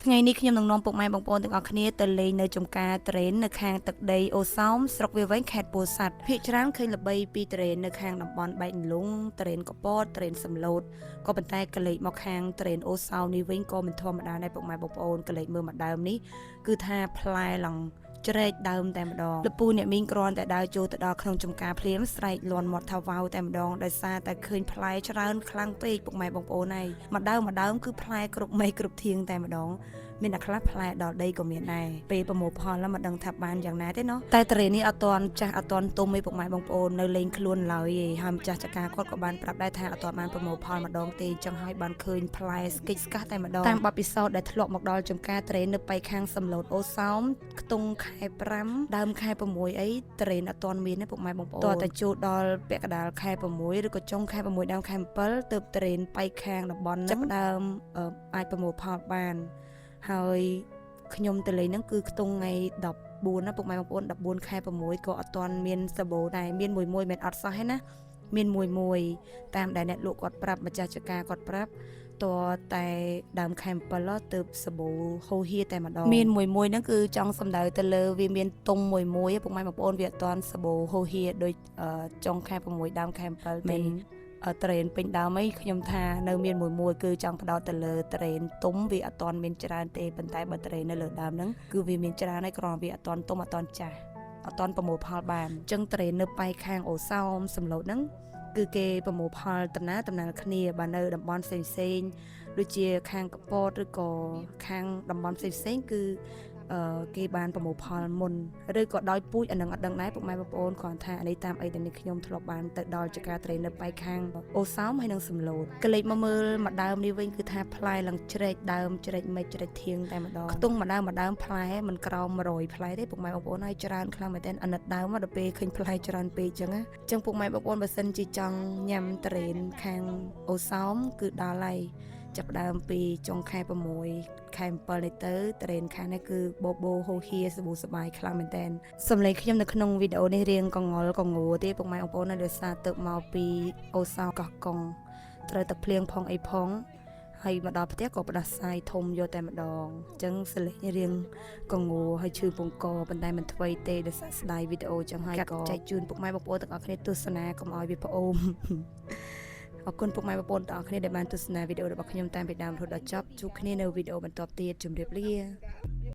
ថ្ងៃនេះខ្ញុំនឹងនាំពុកម៉ែបងប្អូនទាំងអស់គ្នាទៅលេងនៅចំការត្រេននៅខាងទឹកដីអូសោមស្រុកវាលវែងខេត្តពោធិ៍សាត់ភាគច្រើនឃើញល្បីពីត្រេននៅខាងតំបន់បែកលុងត្រេនកពតត្រេនសំឡូតក៏ប៉ុន្តែកលេចមកខាងត្រេនអូសោមនេះវិញក៏មិនធម្មតាដែរពុកម៉ែបងប្អូនកលេចមើលមកដើមនេះគឺថាផ្លែឡងជ្រែកដើមតែម្ដងលពូអ្នកមីងគ្រាន់តែដើរចូលទៅដល់ក្នុងចំការភ្លាមស្រែកលន់មាត់ថាវ៉ាវតែម្ដងដោយសារតែឃើញផ្លែច្រើនខ្លាំងពេកពុកម៉ែបងប្អូនហើយមួយដើមមួយដើមគឺផ្លែគ្រប់មេឃគ្រប់ធៀងតែម្ដង មានអ្នកខ្លះផ្លែដល់ដីក៏មានដែរពេលប្រមូលផលแล้วមិនដឹងថាបានយ៉ាងណាទេណោះតែតរេនេះអត់ទាន់ចាស់អត់ទាន់ទុំឯពុកម៉ែបងប្អូននៅលេងខ្លួនឡើយឯងហើយម្ចាស់ចការគាត់ក៏បានប្រាប់ដែរថាអត់ទាន់បានប្រមូលផលម្ដងទេចឹងហើយបានឃើញផ្លែស្គិចស្កាស់តែម្ដងតាមបទពិសោធន៍ដែលធ្លាប់មកដល់ចំការត្រេននៅប៉ៃខាងសំឡូតអូសោមខ្ទង់ខែ5ដើមខែ6អីត្រេនអត់ទាន់មានទេពុកម៉ែបងប្អូនតើតែចូលដល់ពាក់កណ្ដាលខែ6ឬក៏ចុងខែ6ដើមខែ7ទើបត្រេនប៉ៃខាងតំបន់ហ្នឹងចាប់ដើមអាចប្រមូលផលបាន ហើយខ្ញុំទៅលេងហ្នឹងគឺខ្ទង់ថ្ងៃ14ណាពុកម៉ែបងប្អូន14ខែ6ក៏អត់ទាន់មានសបោដែរមានមួយមួយមិនអត់សោះទេណាមានមួយមួយតាមដែលអ្នកលក់គាត់ប្រាប់ម្ចាស់ចការគាត់ប្រាប់តតែដើមខែ7ទៅសបោហូហៀតែម្ដងមានមួយមួយហ្នឹងគឺចង់សំដៅទៅលើវាមានទុំមួយមួយពុកម៉ែបងប្អូនវាអត់ទាន់សបោហូហៀដូចចុងខែ6ដើមខែ7ទេ ត្រេនពេញដើមអីខ្ញុំថានៅមានមួយមួយគឺចង់ផ្ដោតទៅលើត្រេនទុំវាអត់ទាន់មានច្រើនទេប៉ុន្តែបើត្រេននៅលើដើមហ្នឹងគឺវាមានច្រើនហើយគ្រាន់វាអត់ទាន់ទុំអត់ទាន់ចាស់អត់ទាន់ប្រមូលផលបានអញ្ចឹងត្រេននៅប៉ែកខាងអូសោមសំឡូតហ្នឹងគឺគេប្រមូលផលតំណាតំណាលគ្នាបើនៅតំបន់ផ្សេងផ្សេងៗដូចជាខាងកពតឬក៏ខាងតំបន់ផ្សេងផ្សេងៗគឺគេបានប្រមូលផលមុនឬក៏ដោយពូជអានឹងអត់ដឹងដែរពុកម៉ែបងប្អូនគ្រាន់ថាអានេះតាមអីដែលនេះខ្ញុំធ្លាប់បានទៅដល់ចការត្រីនៅប៉ែកខាងអូសោមហើយនិងសំឡូតកលេចមកមើលមួយដើមនេះវិញគឺថាផ្លែឡើងជ្រែកដើមជ្រែកមេឃជ្រែកធៀងតែម្ដងខ្ទង់មួយដើមមួយដើមផ្លែមិនក្រោម100ផ្លែទេពុកម៉ែបងប្អូនហើយច្រើនខ្លាំងមែនទែនអាណិតដើមមកដល់ពេលឃើញផ្លែច្រើនពេកអញ្ចឹងណាអញ្ចឹងពុកម៉ែបងប្អូនបើសិនជាចង់ញ៉ាំត្រេនខាងអូសោមគឺដល់ហើយចាប់ផ្ដើមពីចុងខែ6ខែ7នេះទៅត្រេនខាងនេះគឺបបោហូហៀសបូសបាយខ្លាំងមែនតើសំឡេងខ្ញុំនៅក្នុងវីដេអូនេះរៀងកងល់កងួទេពុកម៉ែបងប្អូនណាដោយសារទៅមកពីអូសោកោះកុងត្រូវតែភ្លៀងផងអីផងហើយមកដល់ផ្ទះក៏ផ្ដាសាយធំយកតែម្ដងអញ្ចឹងសលេងរៀងកងួហើយឈឺពងកប៉ុន្តែមិនធ្វើទេដោយសារស្ដាយវីដេអូអញ្ចឹងហើយក៏ចែកជូនពុកម៉ែបងប្អូនទាំងអស់គ្នាទស្សនាកុំឲ្យវាផ្អូម អរគុណពុកម៉ែបងប្អូនទាំងអស់គ្នាដែលបានទស្សនាវីដេអូរបស់ខ្ញុំតាំងពីដើមរហូតដល់ចប់ជួបគ្នានៅវីដេអូបន្ទាប់ទៀតជម្រាបលា។